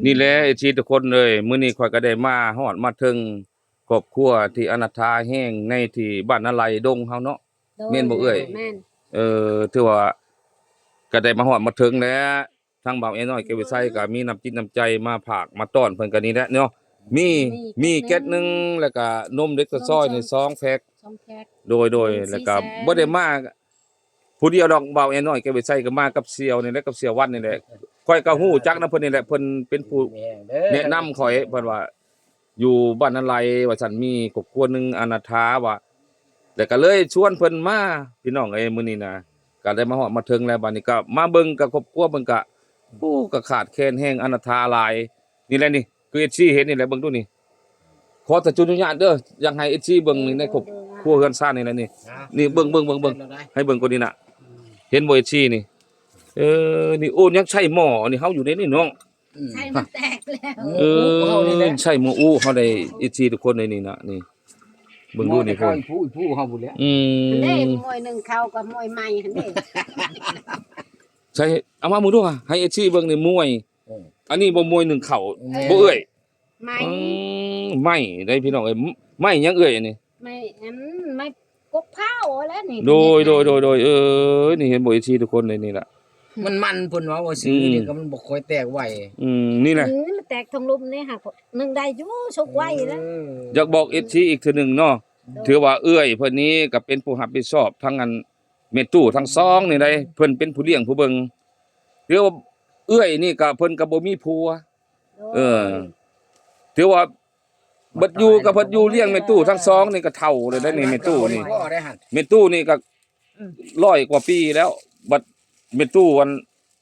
ນີ້ແຫຼະ ເອັຟຊີ ທຸກຄົນເອີຍ, ມື້ນີ້ຂ້ອຍກໍໄດ້ມາຮອດມາເຖິງຄອບຄົວທີ່ອະນາຖາແຮງໃນທີ່ບ້ານນາໄລດົງເຮົາເນາະ. ໂດຍ ແມ່ນບໍ່ເອື້ອຍ? ແມ່ນ. ເອີ ຖືວ່າກໍໄດ້ມາຮອດມາເຖິງແລ້ວ. ທາງບ່າວແອນ້ອຍແກ້ວວິໄຊກໍມີນ້ຳຈິດນ້ຳໃຈມາຝາກມາຕ້ອນເພິ່ນກໍນີ້ແຫຼະເນາະ. ມີ ມີແກັດໜຶ່ງ ແລ້ວກໍນົມເດັກຕາຊອຍນີ້ສອງແພັກ. ສອງແພັກ. ໂດຍ ໂດຍ. ແລ້ວກໍບໍ່ໄດ້ມາຜູ້ດຽວດອກ ບ່າວແອນ້ອຍແກ້ວວິໄຊກໍມາກັບສ່ຽວນີ້ແຫຼະ ກັບສ່ຽວວັນນີ້ແຫຼະ. ຂ້ອຍກໍຮູ້ຈັກນຳເພິ່ນນີ້ແຫຼະ ເພິ່ນເປັນຜູ້ແນະນຳຂ້ອຍ ເພິ່ນວ່າ ຢູ່ບ້ານນາໄລວ່າຊັ້ນ ມີຄອບຄົວໜຶ່ງອະນາຖາວ່າ ແລ້ວກໍເລີຍຊວນເພິ່ນມາ ພີ່ນ້ອງເອີຍ. ມື້ນີ້ນະ ກໍໄດ້ມາຮອດມາເຖິງແລ້ວ. ບາດນີ້ກໍມາເບິ່ງກັບຄອບຄົວເພິ່ນ ກໍ ໂອ້ ກໍຂາດແຄນແຮງ ອະນາຖາຫຼາຍ. ນີ້ແຫຼະນີ້ ຄືເອັຟຊີເຫັນນີ້ແຫຼະ ເບິ່ງດູນີ້. ຂໍອະນຸຍາດເດີ ຢາກໃຫ້ເອັຟຊີເບິ່ງນີ້ ໃນຄອບຄົວເຮືອນຊານນີ້ແຫຼະນີ້. ນີ້ເບິ່ງ ເບິ່ງ ເບິ່ງ ເບິ່ງ ໃຫ້ເບິ່ງກ່ອນນີ້ນະ. ເຫັນບໍ່ເອັຟຊີນີ້? ເອີ ນີ້ ໂອ້ ຍັງໃຊ້ໝໍ້ນີ້ ເຮົາຢູ່ໃນນີ້ເນາະ. ອືມ ໃຊ້ມັນແຕກແລ້ວ. ເອີ ເຮົານີ້ແຫຼະ ໃຊ້ໝໍ້ອູເຮົາໄດ້ ເອັຟຊີ ທຸກຄົນໃນນີ້ນະ. ນີ້ ເບິ່ງດູນີ້ ໝໍ້ແຕ່ເກົ່າ ອີ່ຜູ້ ອີ່ຜູ້ເຮົາພຸ້ນແຫຼະ. ອືມ ອັນເດ້ ໝໍ້ໜຶ່ງເຂົ້າກັບໝໍ້ໃໝ່ຫັ້ນເດ້. ໃສ່ ເອົາມາເບິ່ງດູ ໃຫ້ເອັຟຊີເບິ່ງນີ້ ໝໍ້. ເອີ ອັນນີ້ບໍ່ ໝໍ້ໜຶ່ງເຂົ້າ ເອີ ບໍ່ເອື້ອຍ? ໄມ້ ອືມ ໄມ້ເດ້ພີ່ນ້ອງເອີຍ. ໄມ້ຫຍັງເອື້ອຍອັນນີ້? ໄມ້ ອັນ ໄມ້ກົກພ້າວຫັ້ນແຫຼະນີ້. ໂດຍ ໂດຍ ໂດຍ ໂດຍ. ເອີ ນີ້ເຫັນບໍ່ ເອັຟຊີ ທຸກຄົນເລີຍນີ້ລະ. ມັນ ມັນເພິ່ນວ່າ ວ່າຊື້ ອືມ ນີ້ກໍມັນບໍ່ຄ່ອຍແຕກໄວ. ອືມ ນີ້ແຫຼະ ອືມ ມັນແຕກທາງລຸ່ມນີ້ຫາໜຶ່ງໄດ້ຢູ່ ສຸກໄວແລ້ວ. ເອີ ຢາກບອກ ເອັຟຊີ ອີກເທື່ອໜຶ່ງເນາະ. ໂດຍ ຖືວ່າເອື້ອຍເພິ່ນນີ້ກໍເປັນຜູ້ຮັບຜິດຊອບທັງອັນແມ່ຕູ້ທັງສອງນີ້ໄດ໋. ເພິ່ນເປັນຜູ້ລ້ຽງຜູ້ເບິ່ງ. ຖືວ່າເອື້ອຍນີ້ກໍ ເພິ່ນກໍບໍ່ມີຜົວ. ໂດຍ ເອີ ຖືວ່າ ບັດຢູ່ກໍເພິ່ນຢູ່ລ້ຽງແມ່ຕູ້ທັງສອງນີ້ກໍເຖົ້າແລ້ວເດ້ນີ້. ແມ່ຕູ້ນີ້ ແມ່ຕູ້ນີ້ກໍ ອືມ ຮ້ອຍກວ່າປີແລ້ວ. ບັດແມ່ຕູ້ອັນ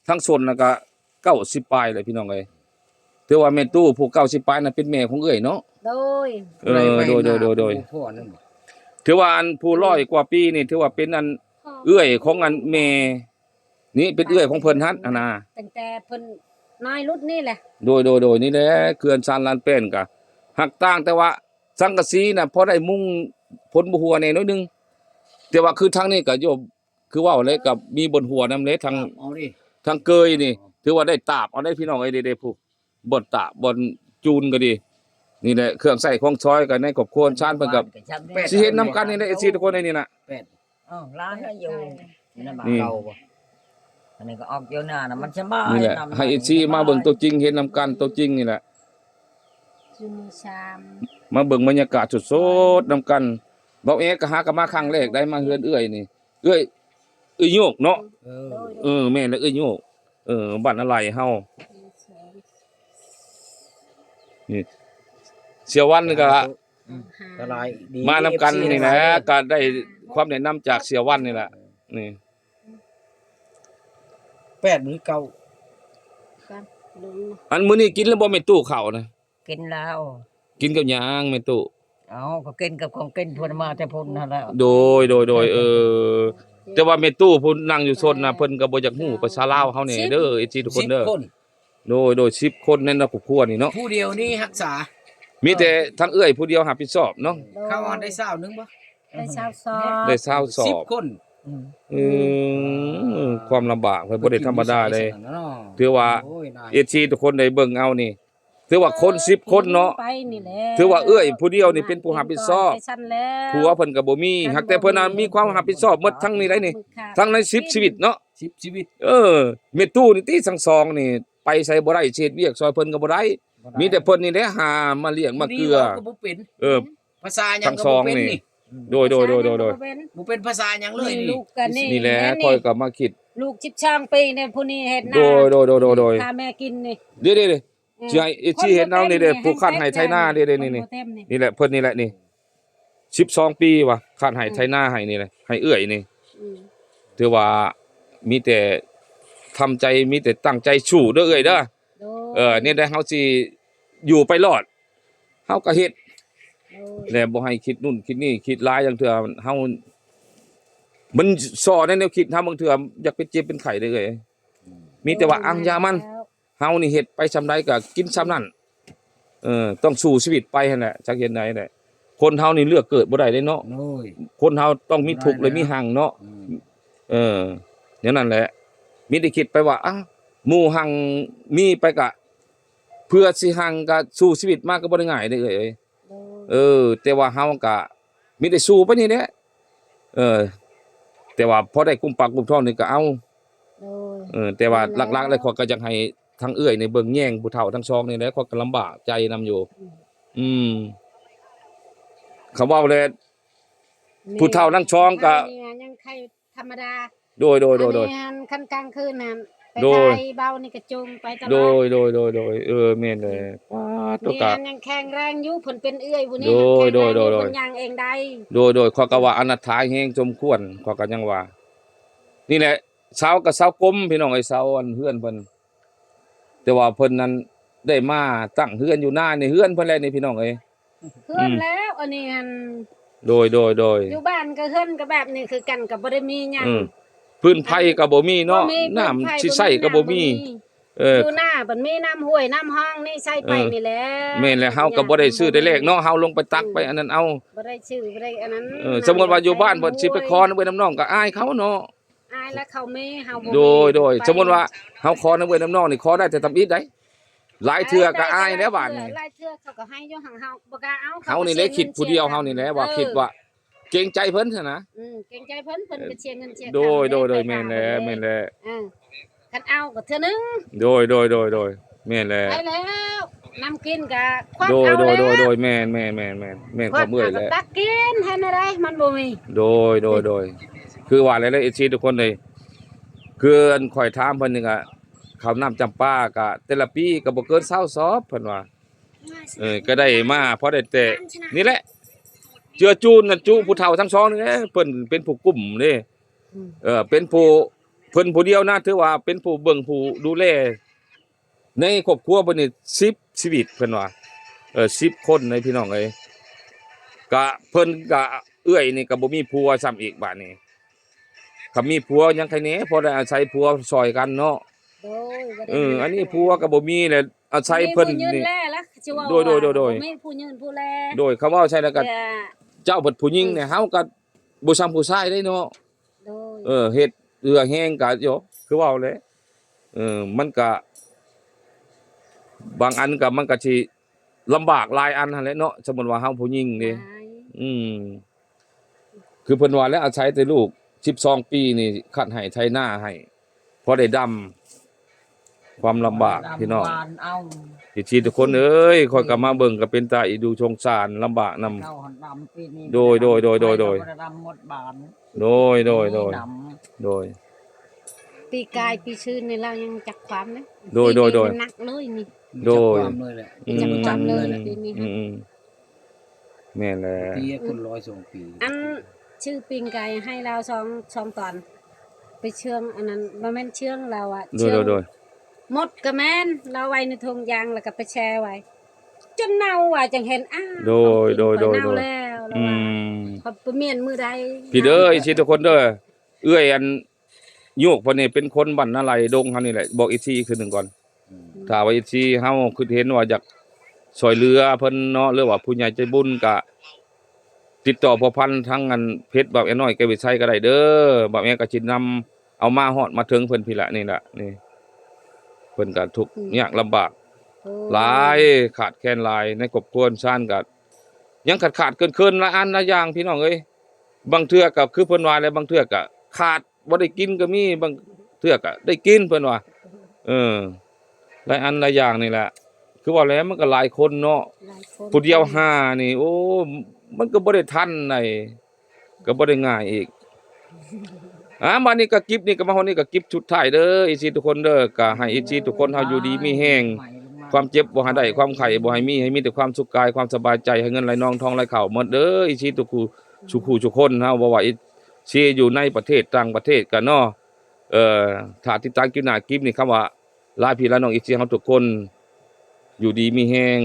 ທັງຊົນນະກໍເກົ້າສິບປາຍແລ້ວ ພີ່ນ້ອງເອີຍ. ຖືວ່າແມ່ຕູ້ຜູ້ເກົ້າສິບປາຍນັ້ນເປັນແມ່ຂອງເອື້ອຍເນາະ. ໂດຍ ເອີ ໂດຍ ໂດຍ ໂດຍ ໂດຍ. ຖືວ່າອັນຜູ້ຮ້ອຍກວ່າປີນີ້ ຖືວ່າເປັນອັນເອື້ອຍຂອງອັນແມ່ ນີ້ເປັນເອື້ອຍຂອງເພິ່ນຫັ້ນຫັ້ນນະ ຕັ້ງແຕ່ເພິ່ນນ້ອຍລຸດນີ້ແຫຼະ. ໂດຍ ໂດຍ ໂດຍ. ນີ້ແຫຼະ ເຮືອນຊານລານແປ້ນກະຮັກຕ່າງ ແຕ່ວ່າສັງກະສີນະພໍໄດ້ມຸງ ຝົນບໍ່ຮົ່ວແດ່ໜ້ອຍໜຶ່ງ. ແຕ່ວ່າຄືທາງນີ້ກະໂຍມ ຄືເວົ້າແຫຼະ ກະມີບ່ອນຮົ່ວນຳເດ້. ທາງ ເອົາດິ ທາງເກີຍນີ້ ເອົາ ຖືວ່າໄດ້ຕາບເອົາໄດ້ ພີ່ນ້ອງເອີຍ. ເດ້ໆ ຜູ້ ບ່ອນຕາກ ບ່ອນຈູນກໍດີ. ນີ້ແຫຼະ ເຄື່ອງໃຊ້ຂອງສອຍກັນໃນຄອບຄົວຊານເພິ່ນກໍຊິເຮັດນຳກັນນີ້ແຫຼະ ເອັຟຊີ ທຸກຄົນໃນນີ້ນະ. ແປດ ເອີ ຫຼານນະຢູ່ໃນບ້ານເກົ່າບໍ່? ອັນນີ້ກໍອອກຢູ່ໜ້ານະ ມັນສະບາຍ. ນີ້ແຫຼະ ໃຫ້ເອັຟຊີມາເບິ່ງຕົວຈິງ ເຮັດນຳກັນຕົວຈິງນີ້ແຫຼະ. ມາເບິ່ງບັນຍາກາດສົດໆນຳກັນ. ເບົາແອກໍຫາກໍມາຄັ້ງແລກໄດ້ ມາເຮືອນເອື້ອຍນີ້. ເອື້ອຍ ເອື້ອຍໂຍກເນາະ. ເອີ ເອີ ແມ່ນແຫຼະ ເອື້ອຍໂຍກ. ເອີ ບ້ານນາໄລເຮົາ. ນີ້ ເສຍວັນກໍ ອືມ ກໍຫຼາຍດີ ມານຳກັນນີ້ແຫຼະ ເອັຟຊີ ກໍໄດ້ຄວາມແນະນຳຈາກເສຍວັນນີ້ແຫຼະ. ນີ້ ແປດ ຫຼື ເກົ້າ. ອັນມື້ນີ້ກິນແລ້ວບໍ່ແມ່ຕູ້ເຂົ້ານະ? ກິນແລ້ວ. ກິນກັບຫຍັງແມ່ຕູ້? ເອົ້າ ກໍກິນກັບຂອງກິນເພິ່ນມາແຕ່ພຸ້ນຫັ້ນແຫຼະ. ໂດຍ ໂດຍ ໂດຍ. ເອີ ແຕ່ວ່າແມ່ຕູ້ຜູ້ນັ່ງຢູ່ຊົນນະ ເພິ່ນກໍບໍ່ຢາກຮູ້ພາສາລາວເຮົາແດ່ເດີ ເອັຟຊີ ທຸກຄົນເດີ. ສິບຄົນ. ໂດຍ ໂດຍ ສິບຄົນໃນຄອບຄົວນີ້ເນາະ. ຜູ້ດຽວນີ້ຮັກສາ ມີແຕ່ທາງເອື້ອຍຜູ້ດຽວຮັບຜິດຊອບເນາະ. ເຂົາໄດ້ຊາວໜຶ່ງບໍ່? ໄດ້ຊາວສອບ ໄດ້ຊາວສອບ ສິບຄົນ. ອືມ ເອີ ຄວາມລຳບາກເພິ່ນບໍ່ໄດ້ທຳມະດາເດ້. ຖືວ່າ ເອັຟຊີ ທຸກຄົນໄດ້ເບິ່ງເອົານີ້ ຖືວ່າຄົນສິບຄົນເນາະ. ຖືວ່າເອື້ອຍຜູ້ດຽວນີ້ເປັນຜູ້ຮັບຜິດຊອບ. ຜົວເພິ່ນກໍບໍ່ມີ ຫາກແຕ່ເພິ່ນນະມີຄວາມຮັບຜິດຊອບໝົດທັງນີ້ໄດ໋ນີ້ ທັງໃນສິບຊີວິດເນາະ. ສິບຊີວິດ. ເອີ ແມ່ຕູ້ນີ້ຕິ ທັງສອງນີ້ໄປໃສບໍ່ໄດ້ ຊິເຮັດວຽກຊ່ອຍເພິ່ນກໍບໍ່ໄດ້. ບໍ່ໄດ້ ມີແຕ່ເພິ່ນນີ້ແຫຼະຫາມາລ້ຽງມາເກືອ. ເອີ ພາສາຫຍັງກໍບໍ່ເປັນນີ້. ໂດຍ ໂດຍ ໂດຍ ໂດຍ ໂດຍ. ບໍ່ເປັນພາສາຫຍັງເລີຍນີ້. ນີ້ແຫຼະ ຂ້ອຍກໍມາຄິດ ລູກສິບສອງປີນີ້ ຜູ້ນີ້ເຮັດນາ. ໂດຍ ໂດຍ ໂດຍ ໂດຍ ພາແມ່ກິນນີ້. ເດ້ໆ ຊິໃຫ້ ຊິເຫັນເອົານີ້ເດ້ ຜູ້ຄັນໄຮ່ໄຖນາເດ້ ນີ້ ນີ້ແຫຼະ ເພິ່ນນີ້ແຫຼະນີ້ ສິບສອງປີວ່າ ຄັນໄຮ່ໄຖນາໃຫ້ນີ້ແຫຼະ ໃຫ້ເອື້ອຍນີ້. ອືມ ຖືວ່າມີແຕ່ທຳໃຈ ມີແຕ່ຕັ້ງໃຈສູ້ເດີເອື້ອຍເດີ. ໂດຍ ເອີ ແນວໃດເຮົາຊິຢູ່ໄປລອດ ເຮົາກໍເຮັດ. ໂດຍ ແລະບໍ່ໃຫ້ຄິດນັ້ນຄິດນີ້ ຄິດຫຼາຍ ລາງເທື່ອເຮົາ ມັນສໍໃນແນວຄິດເຮົາ ບາງເທື່ອຢາກເປັນເຈັບເປັນໄຂ້ເດ້ເອື້ອຍ. ອືມ ມີແຕ່ວ່າ ໂດຍ ອັງ ຢ່າມັນ ເຮົານີ້ເຮັດໄປສ່ຳໃດກໍກິນສ່ຳນັ້ນ. ເອີ ຕ້ອງສູ້ຊີວິດໄປຫັ້ນແຫຼະ ຈັກເຮັດໃດແຫຼະ. ຄົນເຮົານີ້ເລືອກເກີດບໍ່ໄດ້ເດ້ເນາະ. ໂດຍ ຄົນເຮົາຕ້ອງມີທຸກ ແລະມີຮັ່ງເນາະ. ອືມ ເອີ ແນວນັ້ນແຫຼະ. ມີແຕ່ຄິດໄປວ່າ ອາ ໝູ່ຮັ່ງມີໄປກະ ເພື່ອຊິຮັ່ງກະສູ້ຊີວິດມາກໍບໍ່ໄດ້ງ່າຍເດ້ເອື້ອຍເອີຍ. ໂດຍ ເອີ ແຕ່ວ່າເຮົາກະມີແຕ່ສູ້ໄປນີ້ແຫຼະ. ເອີ ແຕ່ວ່າພໍໄດ້ກຸ້ມປາກກຸ້ມທ້ອງນີ້ກໍເອົາ. ໂດຍ ເອີ ແຕ່ວ່າ ແມ່ນແລ້ວ ຫຼັກໆແລ້ວຂ້ອຍກໍຢາກໃຫ້ທາງເອື້ອຍນີ້ເບິ່ງແຍງຜູ້ເຖົ້າທັງສອງນີ້ແຫຼະ ຂ້ອຍກໍລຳບາກໃຈນຳຢູ່. ອືມ ອືມ ຄຳເວົ້າແຫຼະ ແມ່ນ ຜູ້ເຖົ້າທັງສອງກໍ ເຮົານີ້ຍັງໄຄທຳມະດາ. ໂດຍ ໂດຍ ໂດຍ ໂດຍ ອັນນີ້ຫັ້ນ ຄັນກາງຄືນຫັ້ນໄປ ໂດຍ ຖ່າຍເບົານີ້ກະຈູງໄປຕະຫຼອດ. ໂດຍ ໂດຍ ໂດຍ ໂດຍ ເອີ ແມ່ນແຫຼະ. ອືມ ປາດໂທ ນີ້ຫັ້ນຍັງແຂງແຮງຢູ່ ເພິ່ນເປັນເອື້ອຍຜູ້ນີ້ ໂດຍ ແຂງແຮງຢູ່ ໂດຍ ໂດຍ ເພິ່ນຍ່າງເອງໄດ້. ໂດຍ ໂດຍ ຂ້ອຍກໍວ່າອະນາດຖາແຮງສົມຄວນ ຂ້ອຍກໍຍັງວ່າ ນີ້ແຫຼະ ເສົາກໍເສົາກົມພີ່ນ້ອງເອີຍ ເສົາອັນເຮືອນເພິ່ນ ແຕ່ວ່າເພິ່ນນັ້ນໄດ້ມາຕັ້ງເຮືອນຢູ່ນາໃນເຮືອນເພິ່ນແຫຼະນີ້ພີ່ນ້ອງເອີຍ. ເຮືອນ ອືມ ແລ້ວ ອັນນີ້ຫັ້ນ ໂດຍ ໂດຍ ໂດຍ ຢູ່ບ້ານກໍເຮືອນກໍແບບນີ້ຄືກັນ ກໍບໍ່ໄດ້ມີຫຍັງ. ອືມ ຟືນໄຟກໍບໍ່ມີເນາະ ບໍ່ມີ ຟືນໄຟ ນ້ຳຊິໃຊ້ກໍບໍ່ມີ ບໍ່ມີ ນ້ຳບໍ່ມີ. ເອີ ຢູ່ນາບັດມີນ້ຳຫ້ວຍນ້ຳຮ່ອງນີ້ໃຊ້ໄປ ເອີ ນີ້ແຫຼະ. ແມ່ນແຫຼະ ເຮົາກໍບໍ່ໄດ້ຊື້ໄດ້ແລກເນາະ ເຮົາລົງໄປຕັກ ອືມ ໄປອັນນັ້ນເອົາ ບໍ່ໄດ້ຊື້ ບໍ່ໄດ້ອັນນັ້ນ. ເອີ ສົມມຸດວ່າຢູ່ບ້ານເພິ່ນຊິໄປຂໍນຳເອື້ອຍນຳນ້ອງກໍອາຍເຂົາເນາະ. ອາຍແລ້ວເຂົາມີ ເຮົາບໍ່ມີ. ໂດຍ ໂດຍ ໄປ ສົມມຸດວ່າເຮົາຂໍນຳເອື້ອຍນຳນ້ອງນີ້ ຂໍໄດ້ແຕ່ທຳອິດໃດ໋ ຫຼາຍເທື່ອກໍອາຍແລ້ວບາດນີ້. ຫຼາຍເທື່ອ ເຂົາກໍໃຫ້ຢູ່ ເຮົາ ເຮົາບໍ່ກ້າເອົາ ເຮົານີ້ແຫຼະຄິດຜູ້ດຽວ ເຮົານີ້ແຫຼະວ່າ ເອີ ຄິດວ່າເກງໃຈເພິ່ນຊັ້ນນະ. ອືມ ເກງໃຈເພິ່ນ ເພິ່ນກໍເສຍເງິນເສຍຄຳ. ໂດຍ ໂດຍ ໂດຍ ແມ່ນແຫຼະ ແມ່ນແຫຼະ. ເອີ ຄັນເອົາກໍເທື່ອໜຶ່ງ. ໂດຍ ໂດຍ ໂດຍ ໂດຍ ແມ່ນແຫຼະ. ໄປແລ້ວ ນ້ຳກິນກໍຄວັກເອົາແລ້ວ. ໂດຍ ໂດຍ ໂດຍ ແມ່ນ ແມ່ນ ແມ່ນ ແມ່ນ ແມ່ນຄວາມເອື້ອຍແຫຼະ ຕັກກິນ ເຮັດແນວໃດ ມັນບໍ່ມີ. ໂດຍ ໂດຍ ໂດຍ ຄືວ່າແຫຼະ ເອັຟຊີ ທຸກຄົນເອີຍ ຄືອັນຂ້ອຍຖາມເພິ່ນນີ້ກະ ເຂົ້ານ້ຳຈຳປາກະແຕ່ລະປີກະບໍ່ເກີນຊາວສອບ ເພິ່ນວ່າ. ເອີ ກະໄດ້ມາພໍໄດ້ແຕ່ນີ້ແຫຼະ ເຈືອຈູນນັ້ນ ຈູຜູ້ເຖົ້າທັງສອງນີ້ແຫຼະ ເພິ່ນເປັນຜູ້ກຸ້ມເດ້. ອືມ ເອີ ເປັນຜູ້ ເພິ່ນຜູ້ດຽວນະ ຖືວ່າເປັນຜູ້ເບິ່ງຜູ້ດູແລ ໃນຄອບຄົວເພິ່ນນີ້ສິບຊີວິດເພິ່ນວ່າ ເອີ ສິບຄົນເດ້ພີ່ນ້ອງເອີຍ. ກະເພິ່ນກະ ເອື້ອຍນີ້ກະບໍ່ມີຜົວຊ້ຳອີກບາດນີ້ ຄັນມີຜົວຍັງໃຄແດ່ ພໍໄດ້ອາໄສຜົວຊ່ອຍກັນເນາະ. ໂດຍ ບໍ່ໄດ້ ເອີ ອັນນີ້ຜົວກໍບໍ່ມີແຫຼະ ອາໄສເພິ່ນນີ້. ໂດຍ ໂດຍ ໂດຍ ໂດຍ ບໍ່ມີຜູ້ຍື່ນຜູ້ແລ. ໂດຍ ຄຳເວົ້າໃສ່ແລ້ວກໍ ເຈົ້າເພິ່ນຜູ້ຍິງນີ້ ເຮົາກໍບໍ່ຊ່ຳຜູ້ຊາຍເດ້ເນາະ. ໂດຍ ເອີ ເຮັດເຫື່ອແຮງກໍ ໂຍ ຄືເວົ້າແຫຼະ ເອີ ມັນກະ ບາງອັນກະ ມັນກະຊິລຳບາກຫຼາຍອັນຫັ້ນແຫຼະເນາະ ສົມມຸດວ່າເຮົາຜູ້ຍິງເດ້. ອືມ ຄືເພິ່ນວ່າແຫຼະ ອາໄສແຕ່ລູກສິບສອງປີນີ້ ຄັດໄຮ່ໄຖນາໃຫ້ ພໍໄດ້ດຳ ຄວາມລຳບາກພີ່ນ້ອງ. ເອັຟຊີ ທຸກຄົນເອີຍ ຂ້ອຍກໍມາເບິ່ງກໍເປັນຕາອີດູສົງສານ ລຳບາກນຳ. ໂດຍ ໂດຍ ໂດຍ ໂດຍ ໂດຍ ໂດຍ ໂດຍ ໂດຍ ໂດຍ ໂດຍ ປີກາຍປີຊືນນີ້ລາວຍັງຈັກຄວາມເດ້. ໂດຍ ໂດຍ ໂດຍ ໜັກເລີຍນີ້. ໂດຍ ຈັກຄວາມເລີຍແຫຼະ ອືມ ຈັກຄວາມເລີຍປີນີ້. ອືມ ອືມ ແມ່ນແຫຼະ ປີຄົນຮ້ອຍສອງປີ. ອັນຊື້ປີ້ງໄກ່ໃຫ້ລາວສອງ ສອງຕອນ ໄປເຊື່ອງອັນນັ້ນ ບໍ່ແມ່ນເຊື່ອງລາວອະ. ໂດຍ ໂດຍ ໂດຍ ມົດກໍແມ່ນ ລາວໄວ້ໃນຖົງຢາງ ແລ້ວກໍໄປແຊ່ໄວ້ ຈົນເນົ່າວ່າຈັ່ງເຫັນ. ອ້າວ ໂດຍ ໂດຍ ໂດຍ ໂດຍ ເນົ່າແລ້ວລາວວ່າ. ອືມ ເຂົາໄປມ້ຽນມື້ໃດ ພີ່ເດີ ເອັຟຊີ ທຸກຄົນເດີ ເອື້ອຍອັນ ໂຍກເພິ່ນນີ້ເປັນຄົນບ້ານນາໄລດົງເຮົານີ້ແຫຼະ ບອກເອັຟຊີອີກເທື່ອໜຶ່ງກ່ອນ. ອືມ ຖ້າວ່າເອັຟຊີເຮົາຄິດເຫັນວ່າຢາກຊ່ວຍເຫຼືອເພິ່ນເນາະ ຫຼືວ່າຜູ້ໃຫຍ່ໃຈບຸນກະຕິດຕໍ່ພົວພັນທາງອັນເພຈບ່າວແອນ້ອຍແກ້ວວິໄຊກໍໄດ້ເດີ. ບ່າວແອກໍຊິນຳເອົາມາຮອດມາເຖິງເພິ່ນພີ້ລະ ນີ້ລະ ນີ້ ເພິ່ນກໍທຸກ ອືມ ຍາກລຳບາກ ໂອ້ ຫຼາຍ ຂາດແຄນຫຼາຍ ໃນຄອບຄົວຊານກໍຍັງຂາດໆເຂີນໆ ຫຼາຍອັນຫຼາຍຢ່າງ ພີ່ນ້ອງເອີຍ. ບາງເທື່ອກໍຄືເພິ່ນວ່າແຫຼະ ບາງເທື່ອກໍຂາດ ບໍ່ໄດ້ກິນກໍມີ ບາງເທື່ອກໍໄດ້ກິນ ເພິ່ນວ່າ. ເອີ ຫຼາຍອັນຫຼາຍຢ່າງນີ້ແຫຼະ ຄືວ່າແຫຼະ ມັນກໍຫຼາຍຄົນເນາະ ຫຼາຍຄົນ ຜູ້ດຽວຫ້ານີ້ ໂອ້ ມັນກໍບໍ່ໄດ້ທັນໃດ ກໍບໍ່ໄດ້ງ່າຍອີກ. ອ່າ ບາດນີ້ກໍຄລິບນີ້ກໍມາຮອດນີ້ ກໍຄລິບສຸດທ້າຍເດີ ເອັຟຊີ ທຸກຄົນເດີ. ກໍໃຫ້ ເອັຟຊີ ທຸກຄົນເຮົາຢູ່ດີມີແຮງ ຄວາມເຈັບບໍ່ໃຫ້ໄດ້ ຄວາມໄຂ້ບໍ່ໃຫ້ມີ ໃຫ້ມີແຕ່ຄວາມສຸກກາຍ ຄວາມສະບາຍໃຈ ໃຫ້ເງິນໄຫຼນອງທອງໄຫຼເຂົ້າໝົດເດີ ເອັຟຊີ ທຸກຜູ້ ສູ່ຄູ່ສູ່ຄົນເຮົາ ບໍ່ວ່າເອັຟຊີຢູ່ໃນປະເທດຕ່າງປະເທດກັນເນາະ. ເອີ ຖ້າຕິດຕາມຄລິບໜ້າຄລິບນີ້ ຄຳວ່າລາພີ່ລານ້ອງເອັຟຊີເຮົາທຸກຄົນ ຢູ່ດີມີແຮງ